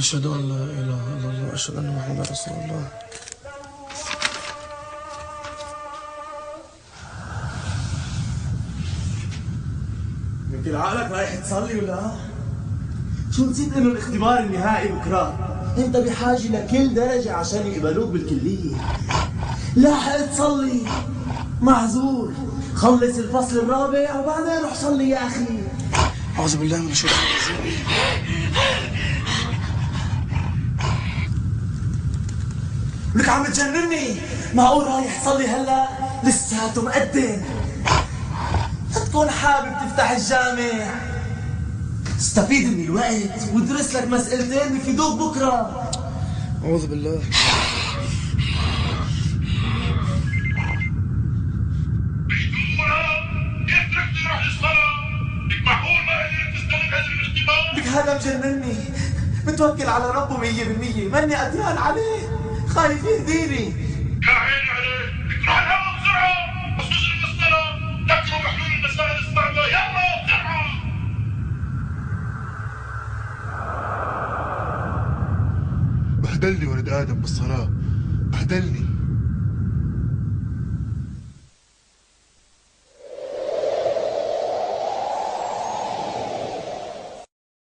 أشهد أن لا إله إلا الله، أشهد أن محمدا رسول الله. من كل عقلك رايح تصلي ولا؟ شو نسيت انه الاختبار النهائي بكره؟ انت بحاجة لكل درجة عشان يقبلوك بالكلية. لاحق تصلي، معذور، خلص الفصل الرابع وبعدين روح صلي يا اخي. أعوذ بالله من الشيطان الرجيم. لك عم تجنني، معقول رايح تصلي هلا؟ لساته مقدم. تكون حابب تفتح الجامع، استفيد من الوقت وادرس لك مسألتين بفيدوك بكره. أعوذ بالله. كيف تركتني روح للصلاة؟ لك معقول ما قدرت تستلم هذا الاختبار؟ لك هذا مجنني، متوكل على ربه 100%، ماني قدران عليه، خايف يهديني. يا عيني عليك، لك روح الهوا بسرعة، بس نجري للصلاة، ذكروا بحلول المسائل الصعبة، يلا بسرعة. بهدلني ولد آدم بالصلاة، بهدلني.